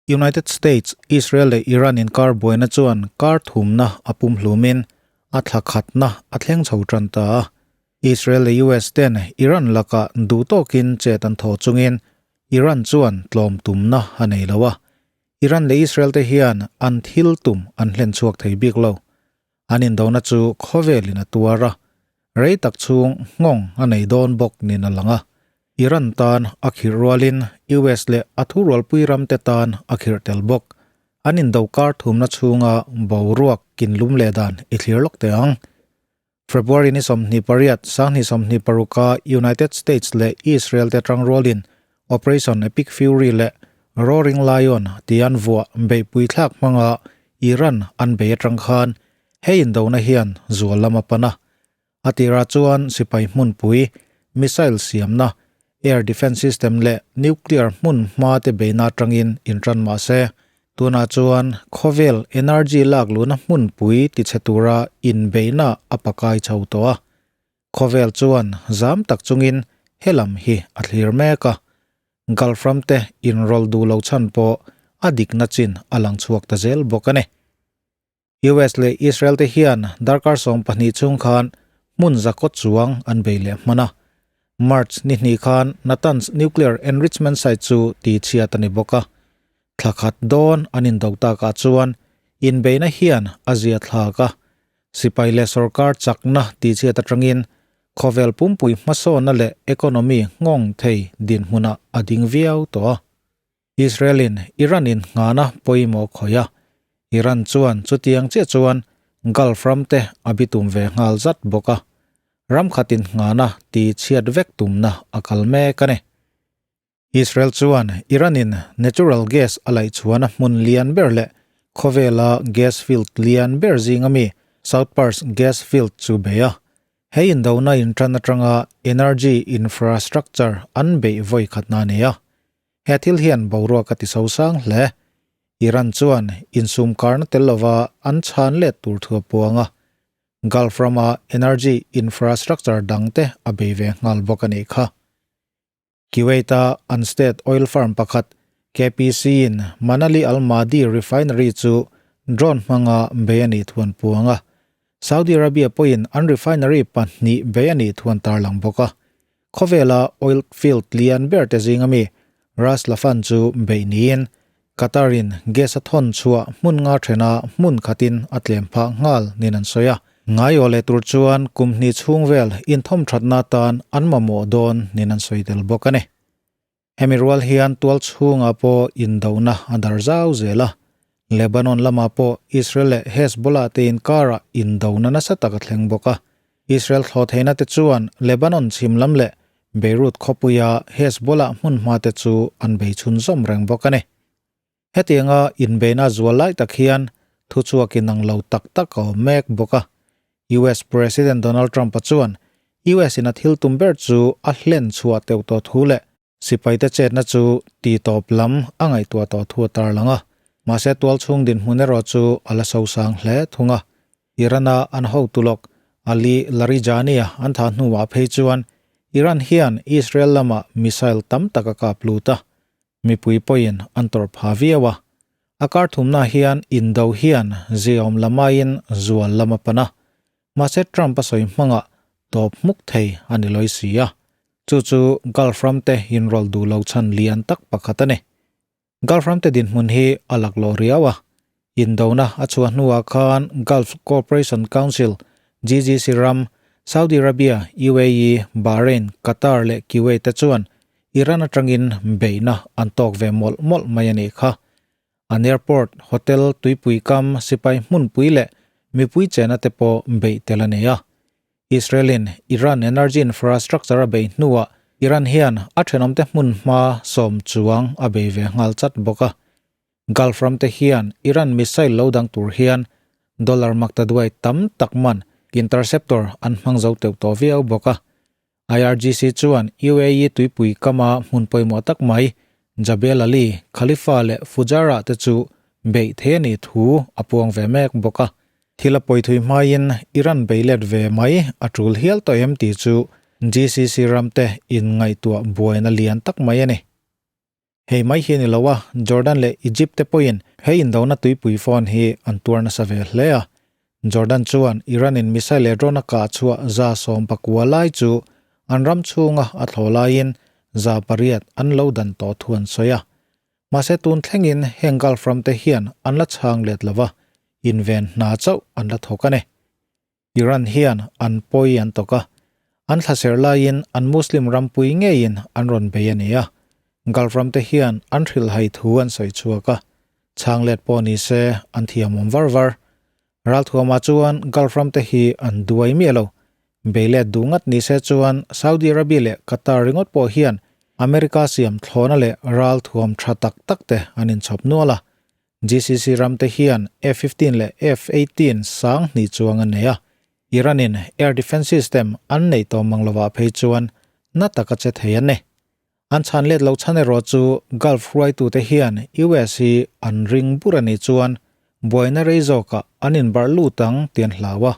United States, Israel leh Iran inkar buaina chuan kar thumna a pumhlumin a thla khatna a thleng chho tan ta a. Israel leh US ten Iran lakah duh tawkin chet an thaw chungin Iran chuan tlawm tumna a nei lo a. Iran leh Israel te hian an thil tum an hlen chhuak thei bik lo. An indona chu khawvelin a tuar a, rei tak chhung nghawng a nei dawn bawk niin a lang a. Iran tan a khirh rualin US leh a thurualpui ramte tan a khirh tel bawk. An indo kar thumna chhunga boruak kinlum leh dan i thlir lawk teh ang. February ni 28, 2026-a United States leh Israel te tangrualin Operation Epic Fury leh Roaring Lion tih an vuah beihpui thlak hmanga Iran an bei atang khan hei indona hian zual lam a pan a. A tirah chuan sipai hmunpui, missile siamna, air defence system leh nuclear hmun hma te beina atangin intan mah se, Tunah chuan khawvel energy lak luhna hmunpui tichhe tura inbeihna a pakai chho tawh a. Khawvel chuan zam tak chungin helam hi a thlir mek a. Gulf ram te inrawlh duh lo chhan pawh a dikna chin a lang chhuak ta zel bawk a ni. US leh Israel te hian darkar 12 chhung khan hmun zakawt chuang an bei leh hman a. March ni hnih khan Natanz nuclear enrichment site chu tihchhiat a ni bawk a. Thla khat dawn an indo takah chuan inbeihna hian a zia thlak a. Sipai leh sorkar chakna tihchhiat atangin khawvel pumpui hmasawnna leh economy nghawng thei dinhmunah a ding viau tawh a. Israel-in Iran-in nghana pawimawh khawih a, Iran chuan chutiang chiah chuan Gulf ram te a bitum ve nghal zat bawk a, ram khatin nghana ti chhiat vek tumna a kal mek a ni. Israel chuan Iran-in natural gas a laih chhuahna hmun lian ber leh khawvela gas field lian ber zinga mi South Pars gas field chu bei a, hei indona intan atanga energy infrastructure an beih vawi khatna a ni a. He thil hian boruak a ti so sang hle. Iran chuan insum karna tel lova an chhan let tur thu a puang a. Gulf rama energy infrastructure dangte a bei ve nghal bawk a nih kha. Kuwait-a an state oil firm pakhat KPC-in Manali Al-Mahdi refinery chu drone hmanga bei a nih thu an puang a. Saudi Arabia pawhin an refinery pahnih bei a nih thu an tarlang bawk a. Khawvela oil field lian ber te zinga mi Ras Laffan chu beih niin Qatar-in gas a thawn chhuah hmun nga thena hmun khatin a tlem phah nghal niin an sawi a. Ngaiaw leh tur chuan kum hnih chhung vel inthawm thatna atan an mamawh dawn niin an sawi tel bawk a ni. Hemi rual hian tual chhungah pawh indona a dar zau zel a. Lebanon lamah pawh Israel leh Hezbollah te inkarah indona nasa tak a thleng bawk a. Israel thlawh theihna te chuan Lebanon chhim lam leh Beirut khawpuia Hezbollah hmunhma te chu an bei chhunzawm reng bawk a ni. Hetianga inbeihna zual lai tak hian thuchhuak inang lo tak tak a awm mek bawk a. US President Donald Trump-a chuan US-in a thil tum ber chu a hlen chhuah teuh tawh thu leh sipaite chetna chu titawp lam a ngaihtuah tawh thu a tarlang a. Mahse tualchhung dinhmun erawh chu a la sosang hle thung a. Iran-a an hotu lawk Ali Larijani-a an thah hnuah phei chuan Iran hian Israel lamah missile tam tak a kap lut a. Mipui pawhin an tawrh pha viau a. A kar thumna hian indo hian ziaawm lamaiin zual lam a pan a. Mahse Trump a sawi hmangah tawp hmuk thei a ni lawi si a. Chu chu Gulf ramte inrawlh duh lo chhan lian tak pakhat a ni. Gulf ramte dinhmun hi a laklawh riau a. Indona a chhuah hnuah khan Gulf Cooperation Council, GCC ram, Saudi Arabia, UAE, Bahrain, Qatar leh Kuwait te chuan Iran atangin beihna an tawk ve mawlh mawlh mai a nih kha. An airport, hotel, tuipui kam, sipai hmunpui leh mipui chena te pawh beih tel a nei a. Israel-in Iran energy infrastructure a bei hnuah Iran hian a thenawmte hmunhma sawm chuang a bei ve nghal chat bawk a. Gulf ram te hian Iran missile lo dang tur hian dollar maktaduai tam tak man interceptor an hmang zo teuh tawh viau bawk a. IRGC chuan UAE tuipui kama hmun pawimawh tak mai Jabal Ali, Khalifa leh Fujairah te chu beih thei a nih thu a puang ve mek bawk a. Thil a pawithui hmaiin Iran bei let ve mai a tul hial tawh em tih chu GCC ram te inngaihtuah buaina lian tak mai a ni. Hei mai hi a ni lo a, Jordan leh Egypt te pawhin he indona tuipui fawn hi an tuar nasa ve hle a. Jordan chuan Iran-in missile leh drone a kah chhuah 19 lai chu an ram chhunga a thlawh laiin 800 an lo dan tawh thu an sawi a. Mahse tun thlengin heng Gulf ram te hian an la chhang let lo va, inven hna chauh an la thawk a ni. Iran hian an pawi an tawk a, an thlaser laiin an Muslim rampui ngeiin an rawn bei a ni a. Gulf ramte hian an hrilhhai thu an sawi chhuak a, chhang let pawh ni se an thiamawm var var. Ralthuama chuan Gulf ramte hi an duai miah lo. Bei let duh ngat ni se chuan Saudi Arabia leh Qatar ringawt pawh hian America siam thlawhna leh ralthuam tha tak tak te an inchhawp nual a. GCC ramte hian F-15 leh F-18 sang hnih chuang an nei a, Iran-in air defence system an neih tawh mang lovah phei chuan na taka che thei an ni. An chhan let lo chhan erawh chu Gulf hruaitute hian US hi an ring bur a nih chuan buaina rei zawkah an inbarh lut ang tih an hlau a.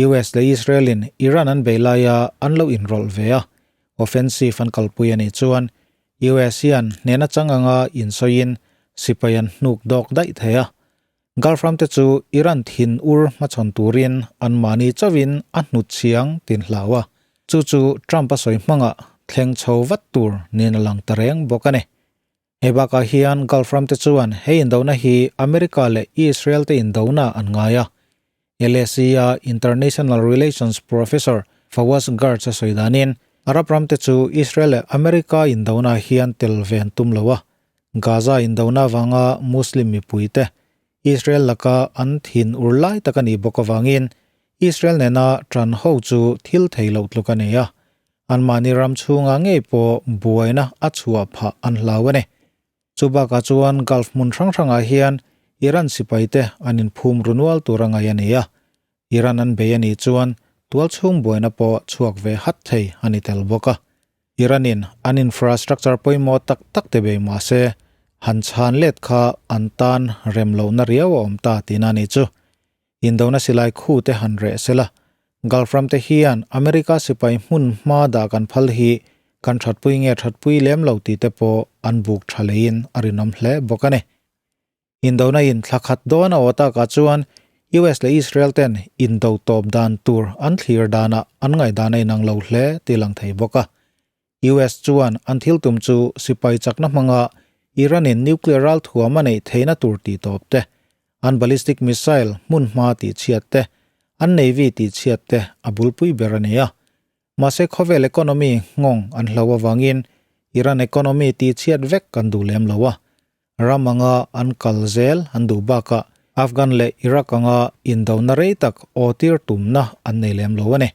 US leh Israel-in Iran an bei laia an lo inrawlh ve a, offensive an kalpui a nih chuan US hian hnehna chang anga insawiin sipai an hnuk dawk daih thei a. Gulf ramte chu Iran thin ur hmachhawn turin anmahni chauhin a hnut chhiang tin hlau a, chu chu Trump a sawi hmangah thleng chho vat tur niin a lang ta reng bawk a ni. Hei bakah hian Gulf ramte chuan hei indona hi America leh Israel te indona an ngai a. LSE-a International Relations Professor Fawaz Gertz a sawi danin Arab ramte chu Israel leh America indona hian tel ve an tum lo a. Gaza indona avanga Muslim mipuite Israel laka an thin ur lai tak a nih bawk avangin Israel nena tan ho chu thil thei loh tluk a ni a. Anmahni ram chhunga ngei pawh buaina a chhuah phah an hlau a ni. Chu bakah chuan Gulf hmun hrang hrangah hian Iran sipaite an inphum ru nual tur a ngaih a ni a. Iran an bei a nih chuan tual chhung buaina pawh chhuak ve hat thei a ni tel bawk a. Iran-in an infrastructure pawimawh tak tak te bei mah se, han chhan let kha an tan rem lohna riau a awm ta tihna a nih chu. Indona silai khu te han reh sela, Gulf ram te hian America sipai hmun hma dah kan phal hi kan thatpui nge thatpui lem lo tih te pawh an buk tha leiin a rinawm hle bawk a ni. Indona in thla khat dawn a aw takah chuan US leh Israel ten indo tawp dan tur an thlir danah an ngaihdan a inang lo hle tih lang thei bawk a. US chuan an thil tum chu sipai chakna hmanga Iran-in nuclear ralthuam a neih theihna tur tih tawp te, an ballistic missile hmun hma tih chhiat te, an navy tih chhiat te a bulpui ber a ni a. Mahse khawvel economy nghawng an hlo avangin Iran economy tih chhiat vek an duh lem lo a. Ram anga an kal zel an duh bakah Afghan leh Iraq anga indona rei tak aw tir tumna an nei lem lo a ni.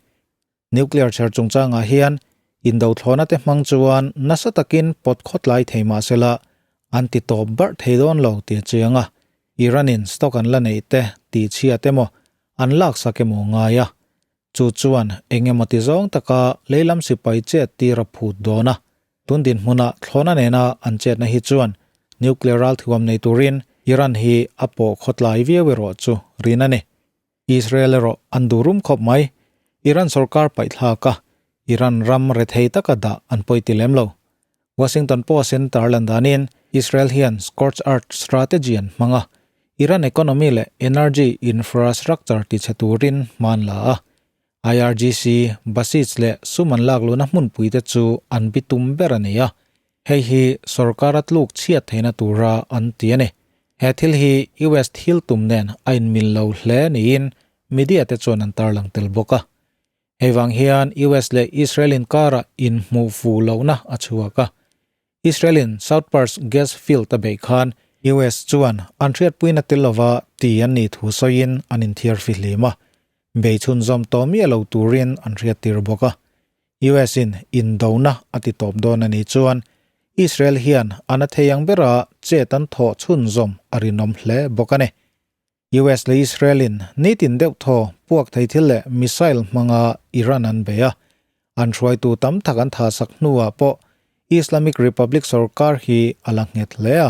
Nuclear chher chungchangah hian indothlawhna te hmang chuan nasa takin pawt khawtlai thei mah sela an ti tawp barh thei dawn lo tih a chiang a, Iran-in stock an la neih te tih chhiat emaw an laksak emaw ngai a, chu chuan eng emaw ti zawng taka leilam sipai chet tir a phut dawn a, tun dinhmuna thlawhna nena an chetna hi chuan nuclear ralthuam nei turin Iran hi a pawh khawtlai viau erawh chu rin a ni. Israel erawh an duh rum khawp mai. Iran sorkar paihthlak a, Iran ram rethei taka dah an pawi ti lem lo. Washington Post-in tarlan danin Israel hian scorched earth strategy an hmang a, Iran economy leh energy infrastructure tichhe turin hma an la a. IRGC, Basij leh sum an lak luhna hmunpuite chu an bitum ber a ni a, hei hi sorkara tluk chhiat theihna tura an ti a ni. He thil hi US thil tum nen a inmil lo hle niin media te chuan an tarlang tel bawk a. Hei vang hian US leh Israel inkarah inhmuh fuh lohna a chhuak a. Israel-in South Pars gas field a beih khan US chuan an hriatpuina tel lova ti an nih thu sawiin an inthiar fihlim a, bei chhunzawm tawh miah lo turin an hriattir bawk a. US-in indona a ti tawp dawn a nih chuan Israel hian a na thei ang bera chet an thawh chhunzawm a rinawm hle bawk a ni. US leh Israel-in nitin deuh thaw puak thei thil leh missile hmanga Iran an bei a, an hruaitu tam tak an thahsak hnuah pawh Islamic Republic sorkar hi a la nghet hle a,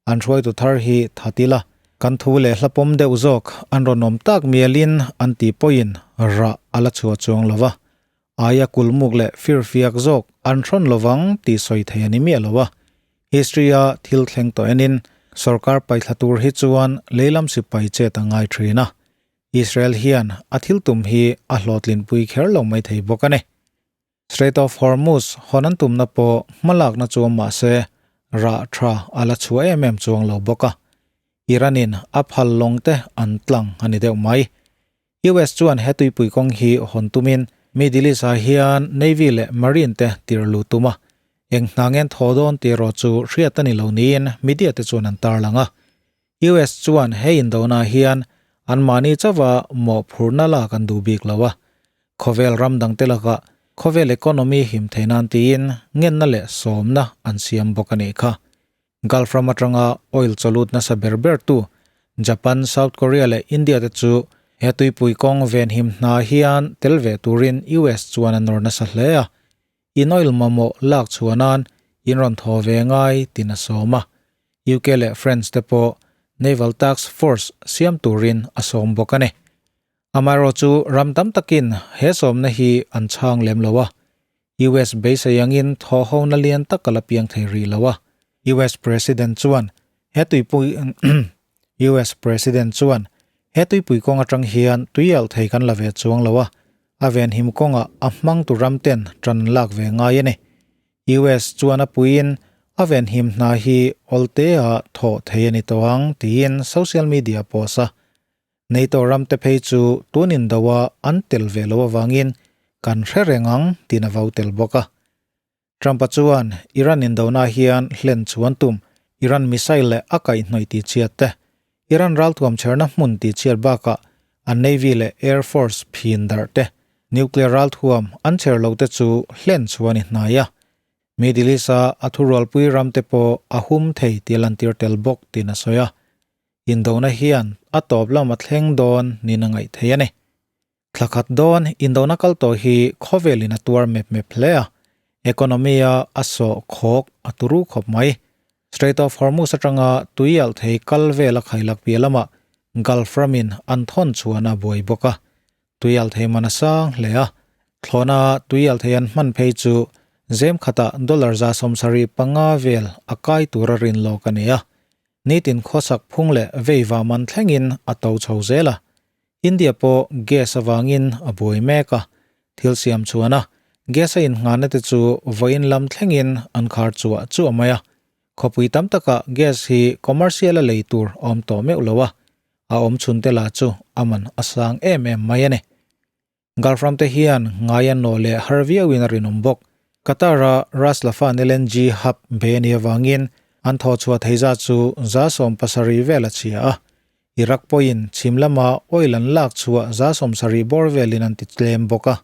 an hruaitu thar hi thatila kan thu leh hlapawm deuh zawk an rawn awm tak mialin an tih pawhin rah a la chhuah chuang lo va, aia kulmuk leh firfiak zawk an hrawn lovang tih sawi thei a ni miah lo a. History-a thil thleng tawh enin sorkar paihthla tur hi chuan leilam sipai chet a ngai thin a. Israel hian a thil tum hi a hlawhtlinpui kher lo mai thei bawk a ni. Strait of Hormuz hawn an tumna pawh hmalakna chu awm mah se rah tha a la chhuah em em chuang lo bawk a. Iran-in a phal lawng te an tlang a ni deuh mai. US chuan he tuipui kawng hi hawn tumin Middle East-ah hian Navy leh Marine te tir lut tum a, eng hna ngen thaw dawn tih erawh chu hriat a ni lo niin media te chuan an tarlang a. US chuan he indona hian anmahni chauha mawhphurhna lak an duh bik lo a, khawvel ram dangte lakah khawvel economy him thei nan tiin ngenna leh sawmna an siam bawk a nih kha. Gulf ram atanga oil chawlut nasa ber bertu Japan, South Korea leh India te chu he tuipui kawng venhim hna hian tel ve turin US chuan a nawr nasa hle a, in oil mamawh lak chhuah nan in rawn thaw ve ngai tin a sawm a. UK leh France te pawh Naval Task Force siam turin a sawm bawk a ni. Amaherawhchu ram tam takin he sawmna hi an chhang lem lo a, US beisei angin thawhhona lian tak a la piang thei rih lo a. US President chuan he tuipui US President chuan he tuipui kawng atang hian tui alh thei kan la ve chuang lo a, a venhim kawngah a hmangtu ram ten tan lak ve ngai a ni. US chuan a puiin a venhim hna hi awltea thawh thei a ni tawh ang tiin social media post a NATO ramte phei chu tun indoa an tel ve lo avangin kan hre reng ang tiin a vau tel bawk a. Trump-a chuan Iran indona hian hlen chuan tum Iran missile leh a kaihhnawih tihchhiat te, Iran ralthuam chherna hmun tihchhiat bakah an Navy leh Air Force phin darh te, nuclear ralthuam an chher lo te chu hlen chuan i hnai a. Middle East-a a thurualpui ramte pawh a hum thei tih a lantir tel bawk tiin a sawi a. Indona hian a tawp lam a thleng dawn niin a ngaih thei a ni. Thla khat dawn indona kal tawh hi khawvelin a tuar mep mep hle a, economy-a a sawh khawk a turu khawp mai. Strait of Hormuz atanga tui alh thei kal vel a khailak piah lamah Gulf ramin an thawn chhuan a buai bawk a, tui alh thei man a sang hle a, thlawhna tui alh thei an hman phei chu zem khatah dollar 75 vel a kai tura rin lawk a ni a. Nitin khawsak phung leh veiva man thlengin a to chho zel a. India pawh gas avangin a buai mek a, thil siam chuan a gas a innghahna te chu vawiin lam thlengin an khar chuah chuah mai a. Khawpui tam takah gas hi commercial a lei tur a awm tawh meuh lo a, a awm chhun te lah chu a man a sang em em mai a ni. Gulf ram te hian ngai an nawh leh har viauin a rinawm bawk. Qatar-a Ras Laffan LNG hub be a nih avangin an thawhchhuah thei zat chu 70 vel a chhia a. Iraq pawhin chhim lama oil an lak chhuah 70 bawr velin an ti tlem bawk a.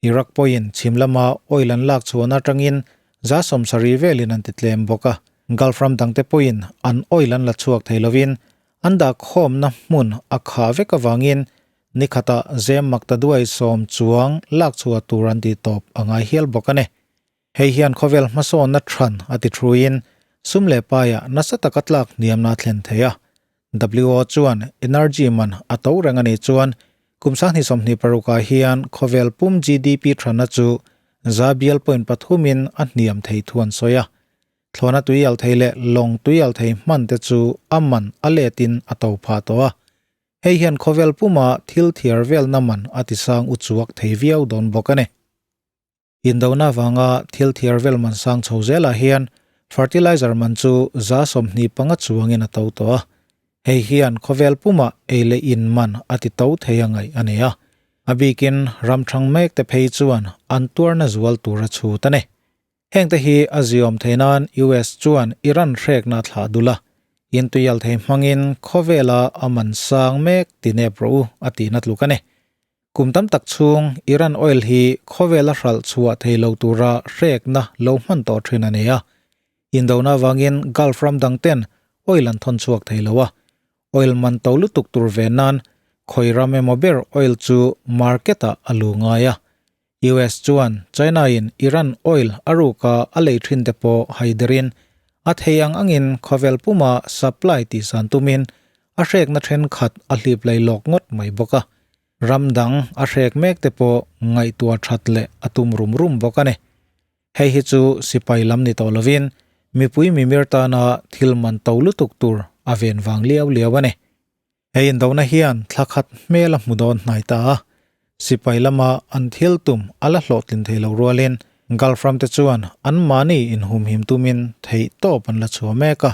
Iraq pawhin chhim lama oil an lak chhuahna atangin 70 velin an ti tlem bawk a. Gulf ram dangte pawhin an oil an la chhuak thei lovin an dahkhawmna hmun a khah vek avangin Ni khatah zem makta duai sawm chuang lak chhuah tur an tih tawp a ngai hial bawk a ni. Hei hian khawvel hmasawnna than a ti thuin sum leh paiah nasa taka tlak hniamna a thlen thei a. WHO chuan energy man a to reng a nih chuan kum 2026 ah hian khawvel pum GDP thanna chu za bial point pathum in a hniam thei thu an sawi a. Thlawhna tui al thei leh lawng tui al thei hman te chu a man a letin a to phah tawh a. Hei hian khawvel puma thil thiar velna man a tisang u chuak thei viau dawn bawk a ni. Indona avanga thil thiar vel man sang chho zelah hian fertilizer man chu 25 chuangin a to tawh a. Hei hian khawvel puma ei leh in man a ti to thei a ngaih a ni a. A bikin ram thang mek te phei chuan an tuarna zual tur a chhut a ni. Hengte hi a ziawm thei nan US chuan Iran hrekna a thlah dul a, intuial thei hmangin khawvela a man sang mek ti nep rawh u a tihna tluk a ni. Kum tam tak chhung Iran oil hi khawvela hralh chhuah thei lo tura hrekna lo hman tawh thin a ni a. Indona avangin Gulf ram dang ten oil an thawn chhuak thei lo a, oil man to lutuk tur ve nan khawi ram emaw ber oil chu market ah a lu ngai a. US chuan China in Iran oil a ruka a lei thin te pawh haiderin a thei ang angin khawvel puma supply tih san tumin a hrekna thenkhat a hlip lei lawk ngawt mai bawk a. Ram dang a hrek mek te pawh ngaihtuah that leh a tum rum rum bawk a ni. Hei hi chu sipai lam ni tawh lovin Mipui mimir tana thil man to lutuk tur a ven vang liau liau a ni. Hei indona hian thla khat hmel a hmu dawn hnai ta a, sipai lama an thil tum a la hlawhtlin thei lo rualin Gulf ram te chuan anmahni inhumhim tumin theih tawp an la chhuah mek a.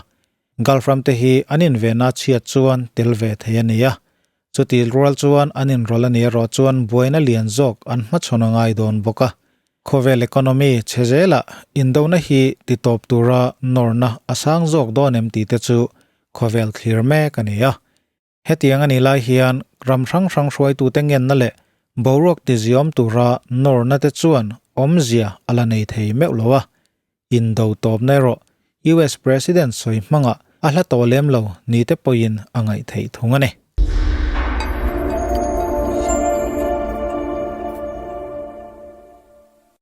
Gulf ram te hi an invehna chhiat chuan tel ve thei a ni a, Chuti rual chuan an inrawlh a nih erawh chuan buaina lian zawk an hmachhawn a ngai dawn bawk a. Khawvel economy chhe zelah indona hi titawp tura nawrna a sang zawk dawn em tih te chu khawvel thlir mek a ni a. Hetiang a nih lai hian ram hrang hrang hruaitute ngenna leh boruak tiziawm tura nawrna te chuan awmzia a la nei thei meuh lo a. Indo tawpna erawh US President sawi hmangah a hla tawh lem lo ni te pawhin a ngaih theih thung a ni.